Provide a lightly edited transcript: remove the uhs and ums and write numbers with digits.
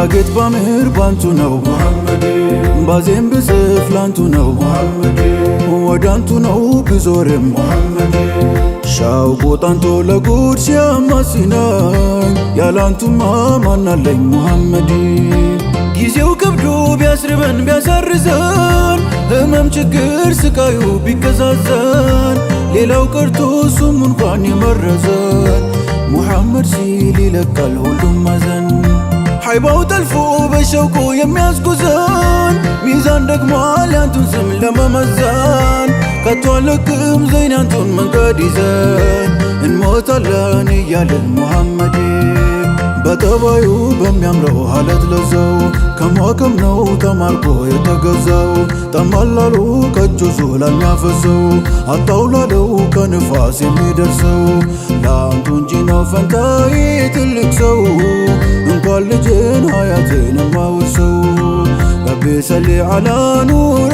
ባጌጥ ባምር ባንቱ ነው፣ ባዜም ብጽፍ ላንቱ ነው፣ ወዳንቱ ነው ብዞርም ሻውቆ ጣንቶ ለጉድ ሲያማሲናኝ ያላንቱማ ማናለኝ ሙሐመድ። ጊዜው ከብዶ ቢያስርበን ቢያሳርዘን፣ ህመም ችግር ስቃዩ ቢገዛዘን፣ ሌላው ቀርቶ እሱም እንኳን የመረዘን ሙሐመድ ሲል ይለቃል ሁሉም ማዘን። ሐይባው ጠልፎ በሸውቁ የሚያስጉዘን ሚዛን ደግሞ ያንቱን ስም ለመመዘን፣ ከቶ አለቅም ዘይን ያንቱን መንገድ ይዘን እንሞታለን እያልን ሙሐመድ። በጠባዩ በሚያምረው ሀለት ለዛው ከሟከም ነው ተማርኮ የተገዛው፣ ጠማላሉ ከእጁ ዙላ የሚያፈሰው፣ አጣውላለው ከንፋስ የሚደርሰው ለአንቱ እንጂ ነው ፈንታዬ ትልቅ ሰው፣ እንኳን ልጅን ሀያቴን የማወርሰው። ረቢ ሰሊ ዓላ ኑር